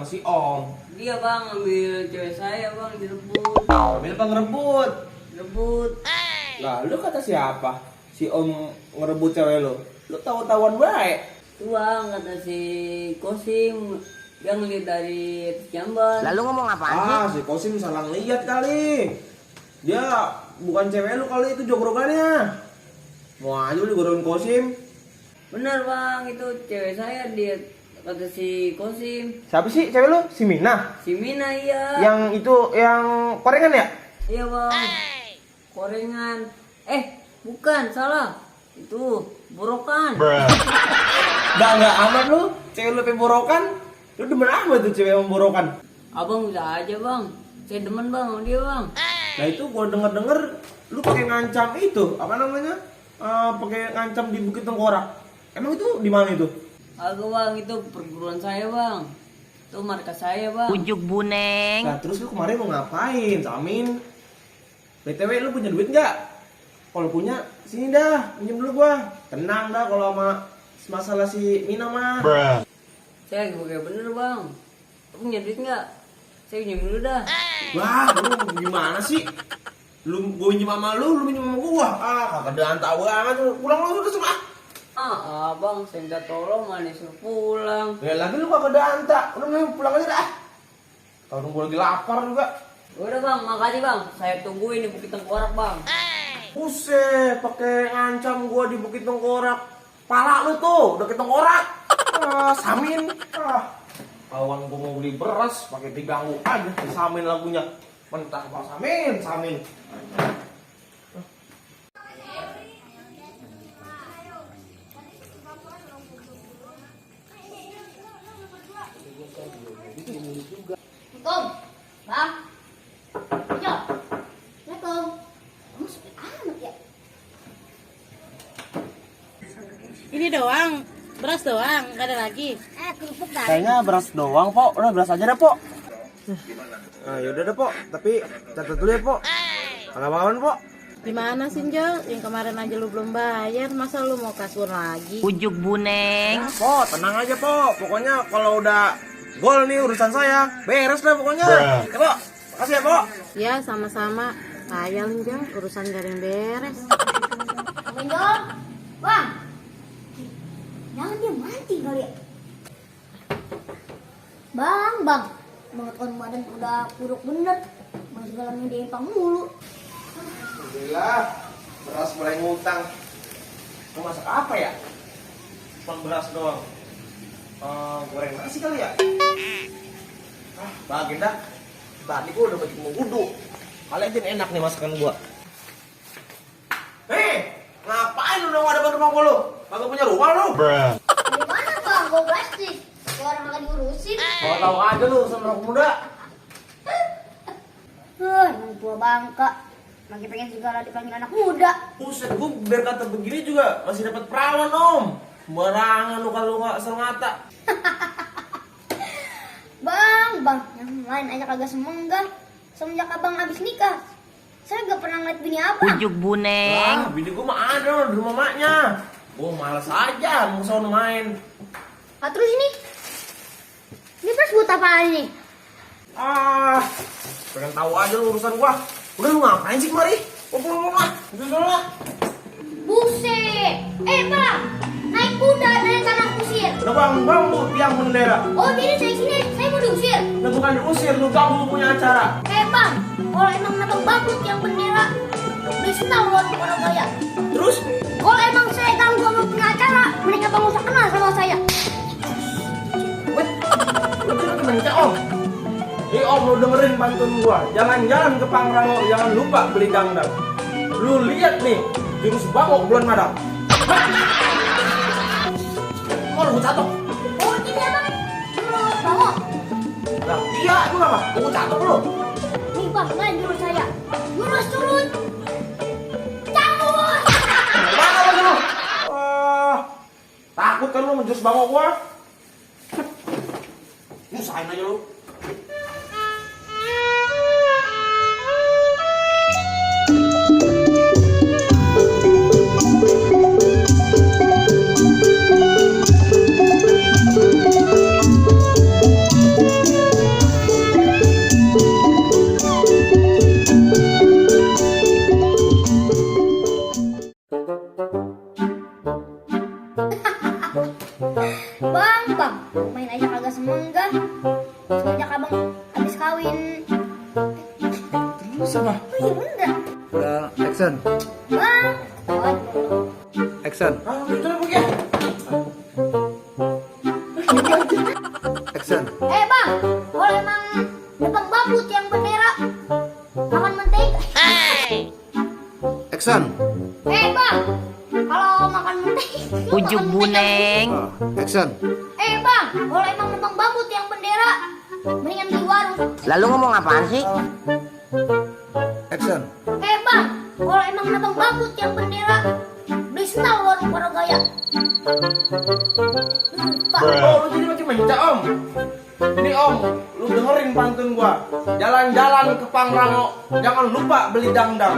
si Om. Dia bang ambil cewek saya bang direbut. Ambil apa ngerebut? Rebut. Lah lu kata siapa? Si Om ngerebut cewek lu. Lu tahu-tahuan baik. Tuh bang kata si Kosim. Dia ngeliat dari Jamban. Lalu ngomong apaan Si sih? Kosim salah ngeliat kali. Dia bukan cewek lu kali, itu jogorogannya. Mau aja lu digorongin Kosim. Bener bang itu cewek saya dia kata si Kosim. Siapa sih cewek lu? Si Mina? Si Mina iya. Yang itu yang korengan ya? Iya bang. Korengan. Bukan salah. Itu borokan. Enggak amat lu. Cewek lu pemborokan. Lu demen apa tuh cewek pemborokan? Abang bisa aja bang. Saya demen bang sama dia bang. Nah itu gua denger lu pakai ngancam itu, apa namanya? Pakai ngancam di Bukit Tengkorak. Emang itu di mana itu? Agak bang itu perguruan saya bang. Itu markas saya bang. Ujuk buneng. Nah terus lu kemarin mau ngapain, Samin? BTW lu punya duit nggak? Kalau punya, sini dah, pinjam dulu gua. Tenang dah kalau sama masalah si Mina mah. Saya kayak bener bang. Lu punya duit nggak? Saya pinjam dulu dah. Wah, lu gimana sih? Lu gua pinjam sama lu pinjam sama gua. Kagak ada antah banget tuh. Pulang lu udah semua. Abang saya minta tolong mana suruh pulang. Ya lagi lu kagak ada antah. Udah pulang aja dah. Kalau gua lagi lapar juga. Udah bang, makasih bang. Saya tungguin di Bukit Tengkorak bang. Buset, pakai ngancam gua di Bukit Tengkorak. Pala lu tuh, udah ke tengkorak. Samin. Kawan gua mau beli beras, pakai diganggu aja, disamin lagunya. Mentah Pak Samin, Samin. Assalamualaikum, Bang. Yo, Assalamualaikum. Kamu sepi amat ya? Ini doang, beras doang, nggak ada lagi. Kerupuk dah. Kayaknya beras doang, Pok. Udah beras aja dah, Pok. Nah, yaudah deh, Pok. Tapi catat dulu ya, Pok. Kalau bangun, Pok. Gimana sih, Jol? Yang kemarin aja lu belum bayar, masa lu mau kasur lagi? Ujuk buneng. Pok, tenang aja, Pok. Pokoknya kalau udah gol nih urusan saya, beres dah pokoknya. Ya, Pok. Makasih ya, Pok. Ya, sama-sama. Ayah lu, Jol, urusan gak ada yang beres. Bang Jol, Bang. Jangan dia mati kali ya. Bang. Banget kan badan udah kuruk bener. Masih dalamnya dia impang mulu. Alhamdulillah, beras mulai ngutang. Mau masak apa ya? Cuma beras doang. Goreng nasi kali ya? Bagian dah. Tadi gua udah bikin mau wudhu. Kali aja nih enak nih masakan gua. Ngapain lu nongol depan rumah gua lu? Kagak punya rumah lu? Gimana Bang? Gue plastik. Kayak orang lagi diurusin. Mau tahu aja lu sama anak muda. Emang tua bangka. Lagi pengen segala dipanggil anak muda. Buset, gua biar kata begini juga masih dapat perawan, Om. Sembarangan lu kalau nggak asal ngata. Bang, yang lain aja kagak semenggah. Semenjak abang habis nikah, saya gak pernah ngeliat bini abang. Ujuk buneng. Bini gua mah ada di rumah maknya. Gua malas aja mau sono main. Terus ini pas buat apaan ini? Pengen tahu aja lu urusan gua. Udah lu ngapain sih kemari? Pulang lah. Udah sono lah. Buset, Bang, naik kuda dari sana usir. Udah bang lu tiang bendera. Oh jadi saya sini, saya mau diusir. Udah bukan diusir, lu ganggu punya acara. Bang, kalau emang nabang bagus yang bendera, bisa tahu untuk orang kaya. Terus? Kalau emang saya ganggu sama punya acara, mereka bang usah kenal sama saya. Lu tuh kemencak, Om. Om, lu dengerin pantun gua. Jalan-jalan ke Pangrango, jangan lupa beli dangdang. Lu lihat nih, jurus bangok bulan madang. Mau lu catok? Oh ini abang, terus bangok. Lah, iya, itu apa? Lu catok lu. Nih bang, main jurus saya. Jurus turun. Cabut. Mana lagi lu? Takut kan lu menjurus bangok gua? Usahain aja lu. apa? Iya bener. Action. Bang. Action. Ah, betul begitu. Action. Bang, kalau emang depan bambu yang bendera makan mentega. Action. Bang, kalau makan mentega Ujuk makan mentega. buneng. Action. Bang, kalau emang depan bambu yang bendera mendingan di warung. Lalu ngomong apaan sih? Action. Bang, kalau emang nebang bambu yang bendera beli sendal warung Paragaya. Lupa. Oh, lu jadi macam mencak, Om. Ini, Om, lu dengerin pantun gua. Jalan-jalan ke Pangrango, jangan lupa beli dangdang.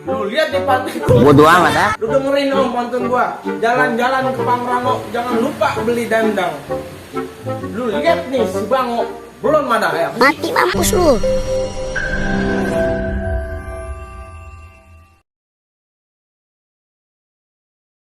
Lu lihat di pantun gua. Bodoh amat ah. Lu dengerin, Om, pantun gua. Jalan-jalan ke Pangrango, jangan lupa beli dangdang. Lu lihat nih si Bango, belum ada ya. Mati mampus lu.